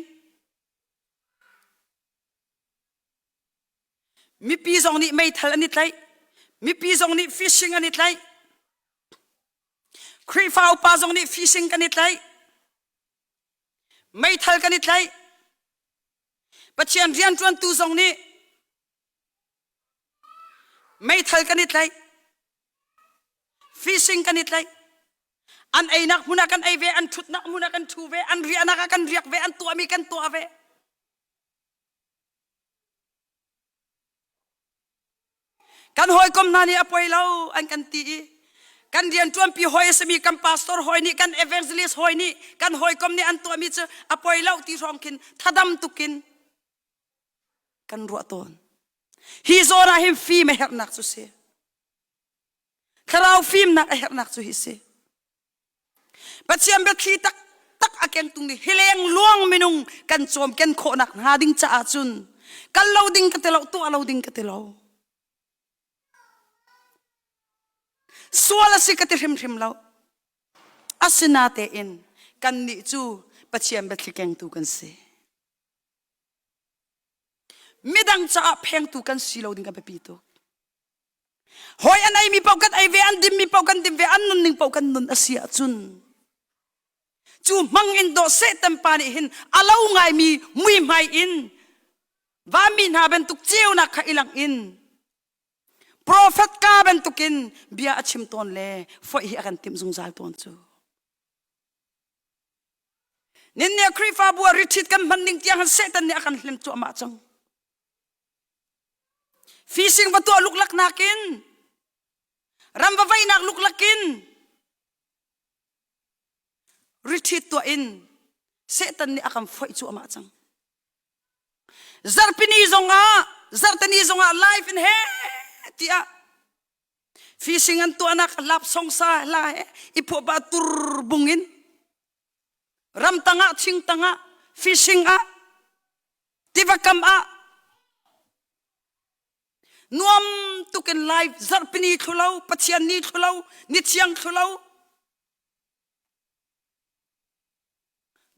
mipi zong nih meithal an i tlaih, mipi zong nih fishing an i tlaih. Khrihfa upa zong nih fishing kan i tlaih. Meithal kan i tlaih. Pathian rianṭuantu zong nih meithal kan i tlaih. Fishing kan i tlaih. An einak hmun ah kan ei ve, an ṭhutnak hmun ah kan ṭhu ve, an riahnak ah kan riak ve, an tuahmi kan tuah ve. Kan hawikom hna nih a poi lo an kan ti i kan rianṭuanpi hawi a simi kan pastor hawi nih kan evangelist hawi nih kan hawikom nih an tuahmi cu a poi lo ti hrawng khin thadam tukin kan ruah tawn. Hi zawn ah hin fim a herhnak cu si. Thlarau fimnak a herhnak cu hi si. Pathian biathli taktak a kengtung nih hileng luang minung kan cawm ken khawhnak hnga ding caah cun kal lo ding ka ti lo tuah lo ding ka ti lo sual a si ka ti hrimhrim lo asinatein kannih cu Pathian biathli kengtu kan si midang caah phengtu kan si lo ding ka biapi tuk Hawi an eimi paoh kan ei ve, an dimmi paoh kan dim ve, an nunning paoh kan nun a si ahcun. Cu hmang in dawh Satan pa nih hin a lo ngaimi muihmai in vanmi hna bantuk ceunak kha i lang in profet ka bantukin bia a chim tawn le foih hi a kan timh zungzal tawn cu. Nin nih Khrihfabu ah retreat kan hman ning tiang han Satan nih a kan hlen cuahmah cang. Fishing va tuah luklak nakin ram va veihnak luklak in retreat tuah in Satan nih a kan foih cuahmah cang. Zarhpini zongah zarhteni zongah live in he tiah fishing an tuahnak lap song sa hla he i phuah ba tur bung in ramtang ah thingtang ah fishing ah tiva kam ah nuam tukin live zarhpini thlulo pathian ni thlulo ni thiang thlulo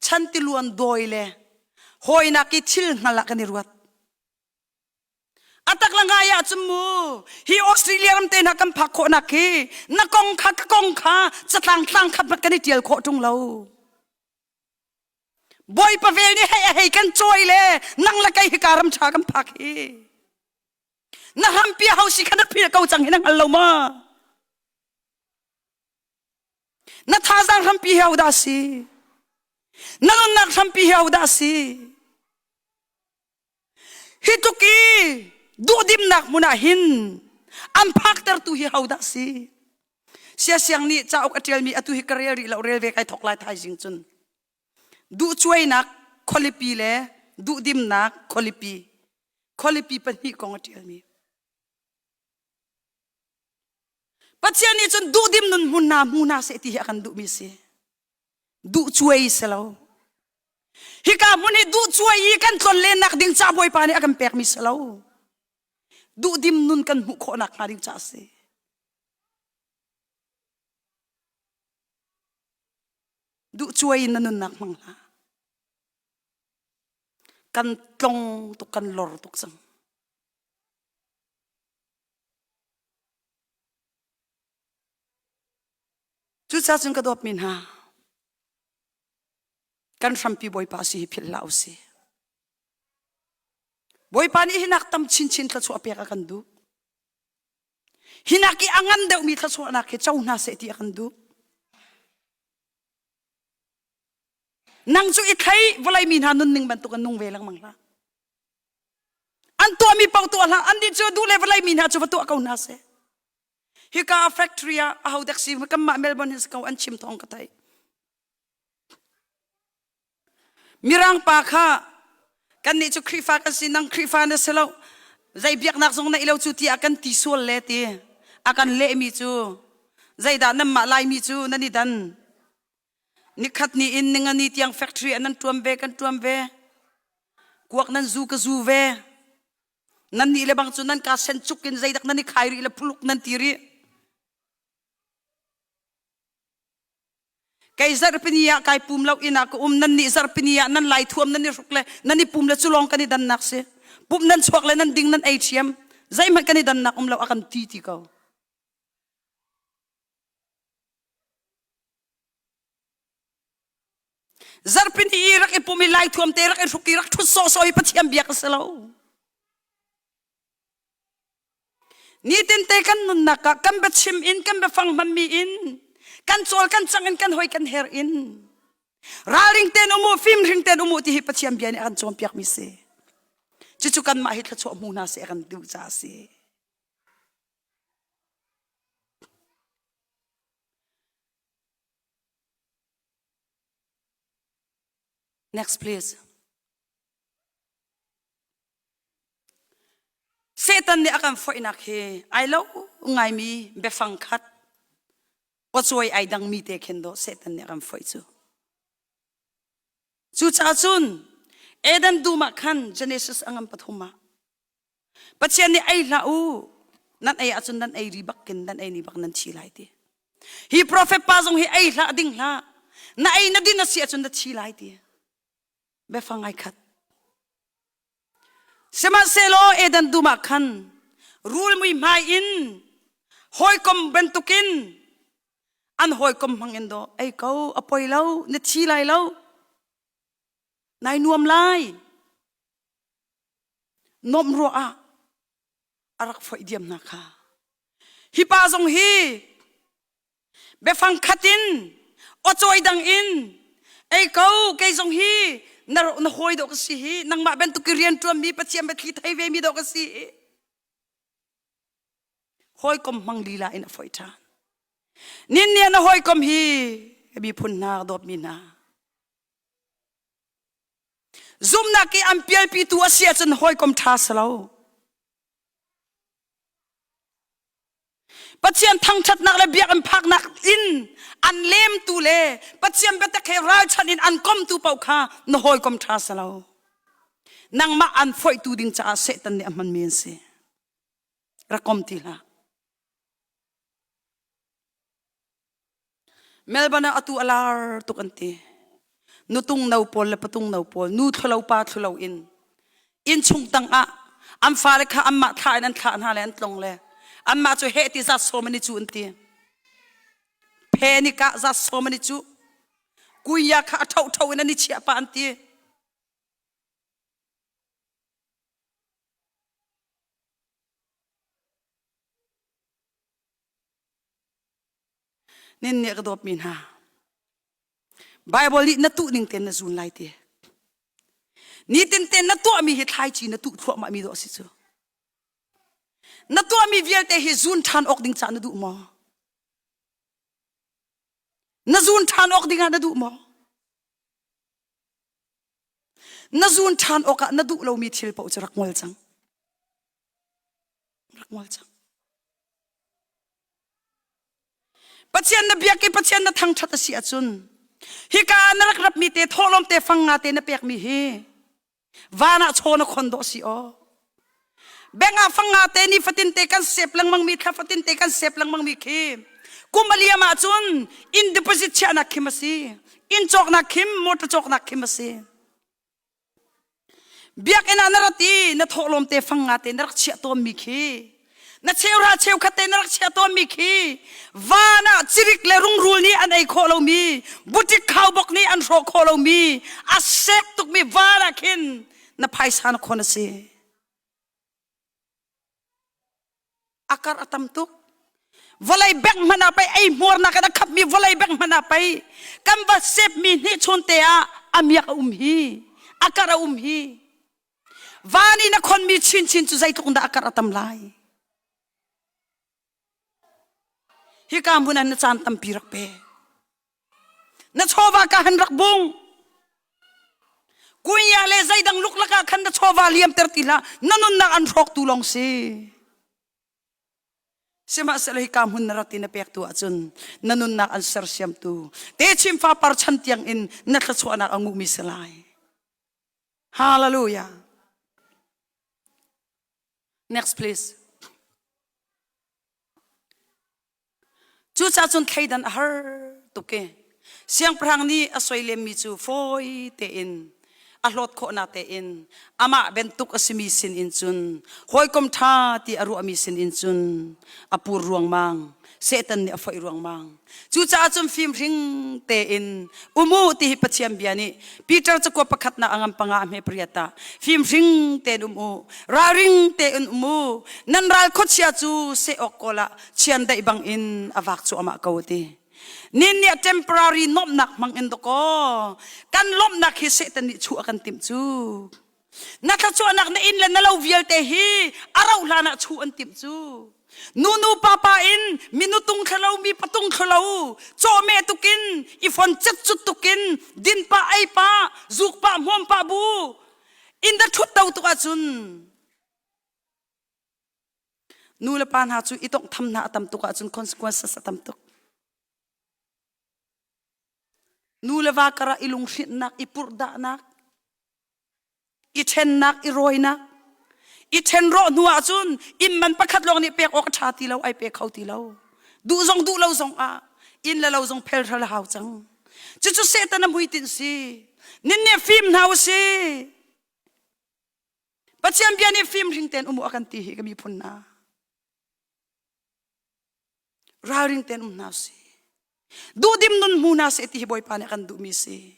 chan tiluan dawi le hawinak i thil hngal ah kan i ruat A tak la ngai ahcun mu hi Australia ram te hna kan phak khawhnak hi na kong kha ka kong kha catlang tlang khat hmanh kan i tial khawh ṭung lo. Bawipa vel nih hei a hei kan cawi le nang le kei hika ram ṭha kan phak hi. Na hrampi ho si kha na phil ko cang hi na hngal lo ma? Na thazaang hrampi hi hodah si? Na nunnak hrampi hi hodah si? Hi tluk i duhdimnak hmun ah hin an phaktertu hi hodah si? Siasiang nih cauk a ṭialmi atu hi ka rel rih lo rel ve kai thawk lai thaizing cun. Duhcuainak khualipi le duhdimnak khualipi khualipi pahnih kong a ṭialmi. Pathian nih cun duhdim nun hmun hna hmu hna seh ti hi a kan duhmi si. Duhcuai si lo. Hika hmun hi duhcuai i kan tlonlennak ding ca Bawipa nih a kan pekmi si lo. Duhdim nun kan hmuh khawhnak hnga ding ca a si. Duhcuai in na nunnak hmang hlah. Kan tlong tuk kan lor tuk cang. Cucaah cun ka dawtmi hna, kan hrampi Bawipa si hi philh hlah usih. Bawipa nih hinak tam chinchin thluachuah pek a kan duh. Hinak i a ngan deuhmi thluachuahnak hi co hna seh ti a kan duh. Nang cu i thlei vawlei mi hna nunning bantuk in nung ve lengmang hlah. An tuahmi paoh tuah hlah. Annih cu duh le vawlei mi hna cu va tuah ko hna seh. Hika factory ah aho dek si kanmah Melbourne hin si ko an chim thawng ka theih. Mirang pa kha kannih cu Khrihfa kan si nang Khrihfa na si lo zei biaknak zong neih lo cu tiah kan ti sual le ti a kan lehmi cu zeidah nanmah Laimi cu nan i dan nikhat ni in ningani tiang factory ah nan ṭuan ve kan ṭuan ve kuak nan zu ka zu ve Nan nih le bang cu nan ka sen cuk in zeidak nan i khai rih le phuluk nan ti rih. Kei zarhpini ah kai pum lo inn ah ka um nan nih zarhpini ah nan lai thuam nan i hruk le nan i pum le cu lawng kan i dannak si. Pum nan chuak le nan ding nan ei ṭhiam. Zeihmanh kan i dannak um lo a kan ti ti ko. Zarhpini i rak i pum i lai thuam te rak i hruk i rak ṭhut sawhsawh i Pathian biak a si lo. Nitin te kan nunnak ah kan biachim in kan biafang hmanmi in kan cawl kan cang in kan hoi kan her in ralring ten umu fimhring ten umu ti hi Pathian bia nih a kan cawnpiakmi si. Cucu kanmah hi thluachuah hmu hna seh a kan duh caah a si. Next please. Satan nih a kan foihnak hi ai lo ngaimi biafang khat pacawi ai dangmi te khin dawh Satan nih a kan foih cu. Cucaah cun Eden dum ah khan Genesis a ngan pathum ah Pathian nih ei hlah u nan ei ahcun nan ei ri bak in nan ei ni bak nan thi lai ti. Hi prophet pa zong hi ei hlah ding hlah na ei na din a si ahcun na thi lai ti. Biafang ai khat. Sihmanhsehlaw Eden dum ah khan rul mui hmai in hawikom bantukin. An hawikom hmang in daw ei ko a poi lo na thi lai lo nai nuam lai nomh ruah ah a rak foih diam hna kha. Hi pa zong hi biafang khat in awcawi dang in ei ko kei zong hi na na hawi dawh ka si hi nangmah bantuk i rian ṭuanmi Pathian biathli thei ve mi dawh ka si hi hawikom hmang lila in a foih ṭhan. Nin nih na hawikom hi miphun hna dawtmi hna Zumhnak i an pialpitu a si ahcun hawikom ṭha si lo. Pathian thangṭhatnak le biakinn phaknak in an lemtu le Pathian biatak he ralchanh in an komtu paoh kha na hawikom ṭha si lo. Nangmah an foihtu ding caah Satan nih a hmanmi an si. Rak kom ti hlah. Melbourne ah atu a lar tuk an ti. Nutung no pawl le patung no pawl, nu thlulo pa thlulo in innchung tang ah an fale kha anmah thlah in an thlah hna le an tlong le anmah cu heh ti zat sawm an i cu an ti. Phe ni kah zat sawm an i cu. Kuiya kha a tho tho in an i chiah pa an ti. Nin nih ka dawtmi hna Bible nih na tuh ning tein na zun lai ti. Nitin tein na tuahmi hi thlaici na tuh thluahmah mi dawh a si cu. Na tuahmi vialte hi zun ṭhan awk ding caah na duh maw? Na zun ṭhan awk ding ah na duh maw? Na zun ṭhan awkah na duh lomi thil paoh cu rak ngol cang. Rak ngol cang. Pathian na biak i Pathian na thangṭhat a si ahcun hika ah na rak rapmi te thawhlawm te fang nga te na pekmi hi van ah chaw na khon dawh si aw. Bank ah fang nga te ni fatin te kan sep lengmang mi thla fatin te kan sep lengmang mi khi kum a liam ahcun inn deposit chiahnak khim a si inn cawknak khim motor cawknak khim a si Biakinn ah na rat i na thawhlawm te fang nga te na rak chiah tawnmi khi na cheuhra cheukhat te na rak chiah tawnmi khi van ah cirik le rungrul nih an ei khawh lomi butik khaubok nih an hrawh khawh lomi a sek tukmi van ah khin na phaisa na khon a si. A kar a tam tuk. Vawlei bek hmanh ah pei ei hmuarnak in a khapmi vawlei bek hmanh ah pei kan va sepmi hnihchun te ah a miak a um hi a kar a um hi van i na khonmi chinchin cu zeitluk dah a kar a tam lai hika hmun ah na caan tampi rak pe na chawva ka han rak bung kunya le zeidang luklak ah khan na chawva liamter ti hlah na nunnak an hrawk tu lawng si sihmanhsehlaw hika hmun na rat i na pek tu ahcun na nunnak an sersiamtu techim fapar chan tiang in na thluachuahnak a nguhmi si lai hallelujah next please Cucaah cun thleidan a har tuk i siangpahrang nih a soilemmi cu fawi tein a hlawt khawhnak tein amah bantuk a simi sinin cun hawikom ṭha ti a ruahmi sinin cun a pur ruangmang Satan nih a foih ruangmang cucaah cun fimhring tein um u ti hi Pathian bia nih Peter cakuat pakhatnak a ngan panga a hme pariat ah fimhring tein um u ralring tein um u nan ral khuachia cu seh awk kawl ah chiandeih bangin a vak cuahmah ko ti nin nih temporary nuamhnak hmang in dakaw kan lawmhnak hi Satan nih chuah kan timh cu na thluachuahnak na inn le na lo vialte hi a rauh hlan ah chuh an timh cu nunu papa in minutung thlalo mi patung thlalo cawhmeh tukin i fon cetcut tukin din pa ei pa zuk pa hmuam pa bu in da thut to tuk ahcun Nu le pa hna cu i tonghtham hna a tam tuk ahcun consequences a tam tuk. Nu le va karah i lunghrinhnak, i purhdahnak, i ṭhennak, i rawinak, i ṭhenrawh hnu ahcun inn man pakhat lawng nih pek awk a ṭha ti lo, ai pe kho ti lo. Duh zong duh lo zong ah inn le lo zong phelhral a hau cang. Cucu Satan a hmuitinh si. Nin nih fim hna u si. Pathian bia nih fimhring tein um u a kan ti hi ka miphun hna. Ralring tein um hna usih. Duhdim nun hmu hna seh ti hi Bawipa nih a kan duhmi si.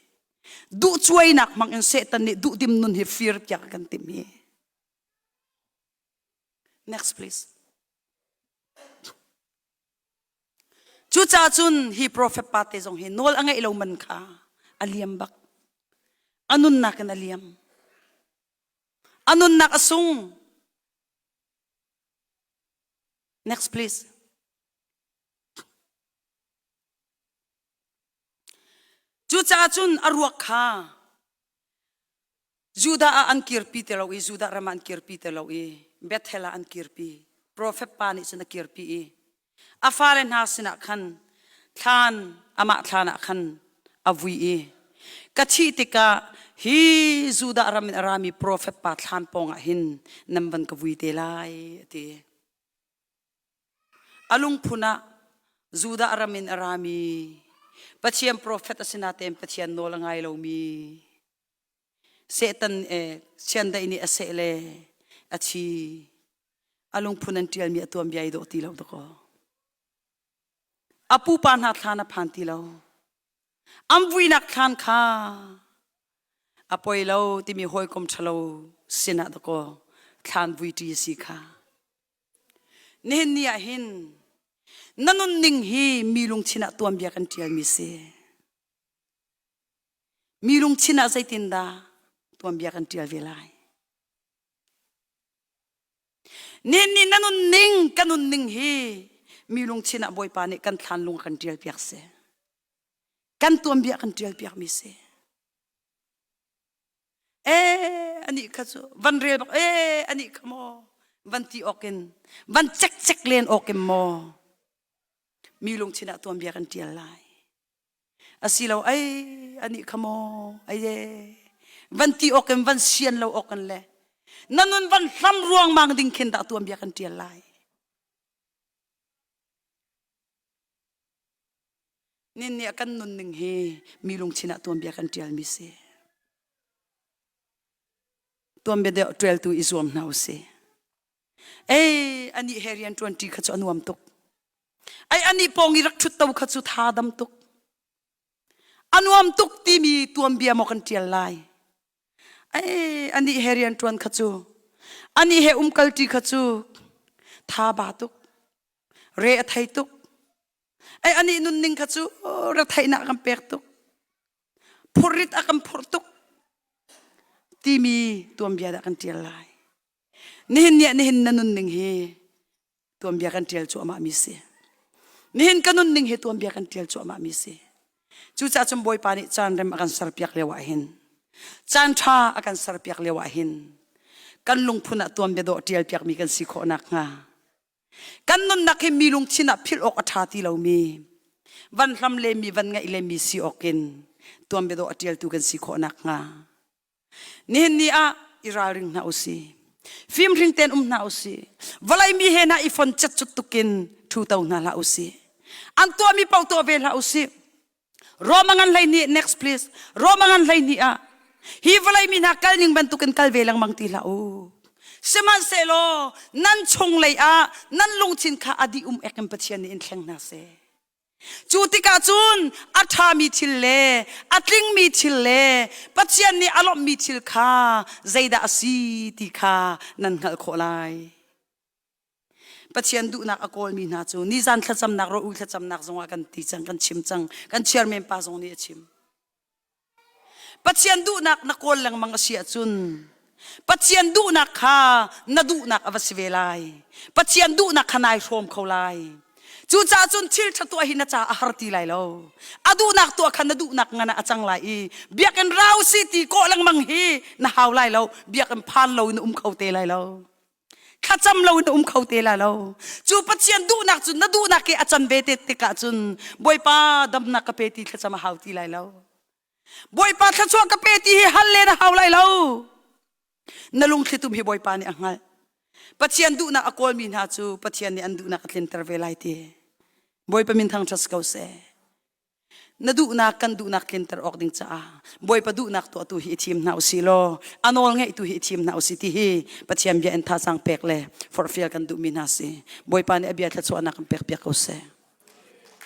Duh cuainak hmang in Satan nih duhdim nun hi fir piak a kan timh hi. Next please. Cucaah cun hi profet pa te zong hi nawl a ngeih lo man kha a liam bak. A nunnak in a liam. A nunnak a sung. Next please. Cucaah cun a ruak kha Judah ah an kirpi ti lo i Judah ram ah an kirpi ti lo i Bethel ah an kirpi. Profet pa nih cun a kirpi i a fale hna sinah khan thlan amah thlan ah khan a vui i ka thih tikah hi Judah ram in a rami profet pa thlan pawngah hin nan van ka vui te lai a ti. A lungphun ah Judah ram in a rami Pathian profet a si natein Pathian nawl a ngai lomi Satan e chiandeih nih a seh le a thi a lungphun an ṭialmi a tuanbia i dawh ti lo dakaw. A pupa hna thlan a phan ti lo. An vuinak thlan kha a poi lo timi hawikom ṭhalo sinah dakaw thlan vuiṭi a si kha. Nihin ni ah hin na nunning hi mi lungthin ah tuanbia kan ṭialmi si. Mi lungthin ah zeitindah tuanbia kan ṭial ve lai? Nihin ni na nunning ka nunning hi mi lungthin ah Bawipa nih kan thlan lung a kan ṭial piak si. Kan tuanbia kan ṭial piakmi si. Eh anih kha cu van rel bak eh anih kha maw van ti awk in van cekcek len awk in maw mi lungthin ah tuanbia kan ṭial lai asilo ei anih kha maw ai e van ti awk in van sian lo awk in le na nun van hlam ruangmang ding khin dah tuanbia kan ṭial lai Nin nih a kan nunning hi mi lungthin ah tuanbia kan ṭialmi si. Tuanbia deuh ṭialtu i zuam hna usih. Ei, anih he rian ṭuanṭi kha cu a nuam tuk. Ei, anih pawng i rak ṭhut to kha cu tha dam tuk. A nuam tuk timi tuanbia maw kan ṭial lai. Ei, anih he rian ṭuan kha cu, anih he umkalṭi kha cu tha ba tuk. Re a thei tuk. Ei anih nunning kha cu retheihnak a kan pek tuk. Phurrit a kan phurh tuk timi tuanbia dah kan ṭial lai. Nihin ni ah nihin na nunning hi tuanbia kan ṭial cuahmah mi si. Nihin ka nunning hi tuanbia kan ṭial cuahmah mi si. Cucaah cun Bawipa nih caan rem a kan serpiak lio ah hin caan ṭha a kan serpiak lio ah hin kan lungphun ah tuanbia dawh ṭial piakmi kan si khawh nakhnga Kan nunnak hi mi lungthin ah philh awk a ṭha ti lomi, van hlam lemmi, van ngaih lemmi si awkin tuanbia dawh a ṭialtu kan si khawh nakhnga. Nihin ni ah i ralring hna usih. Fimhring tein um hna usih. Vawlei mi he hna i fon cetcut tukin ṭhuto hna hlah usih. An tuahmi paoh tuah ve hlah usih. Roma ngan 12 next please. Roma ngan 12 ah hi vawlei mi hna kal ning bantukin kal ve lengmang ti hlah u. Sihmanhsehlaw nan chunglei ah nan lungthin kha a dih um ek in Pathian nih in thleng hna seh. Cu tikah cun a ṭhami thil le a tlingmi thil le Pathian nih a lawmhmi thil kha zeidah a si ti kha nan hngalh khawh lai. Pathian duhnak a kawlmi hna cu nizan thlacamnak ro thlacamnak zongah kan ti cang kan chim cang kan chairman pa zong nih a chim Pathian duhnak na kawl lengmang a si ahcun Pathian duhnak kha na duhnak a va si ve lai Pathian duhnak kha nai hrawm kho lai Cucaah cun thil ṭha tuah hi na ca a har ti lai lo. A duhnak tuah kha na duhnak ngan ah a cang lai i biakinn rau si ti kawh lengmang hi na hau lai lo. Biakinn phan lo in na um kho te lai lo. Thlacam lo in na um kho te la lo. Cu Pathian duhnak cu na duhnak i a can ve te tikah cun Bawipa damnak ka pe ti thlacam a hau ti lai lo. Bawipa thluachuah ka pe ti hi hal len a hau lai lo. Na lungthlitum hi Bawipa nih a hngalh. Pathian duhnak a kawlmi hna cu Pathian nih an duhnak a tlinter ve lai ti. Bawipa min thangṭhat ko seh. Na duhnak kan duhnak tlinter awk ding caah Bawipa duhnak tuahtu hi i thim hna usih law a nawl ngeihtu hi i thim hna usih ti hi Pathian bia in thazaang pek le forhfial kan duhmi hna si. Bawipa nih a bia thluachuahnak kan pek piak ko seh.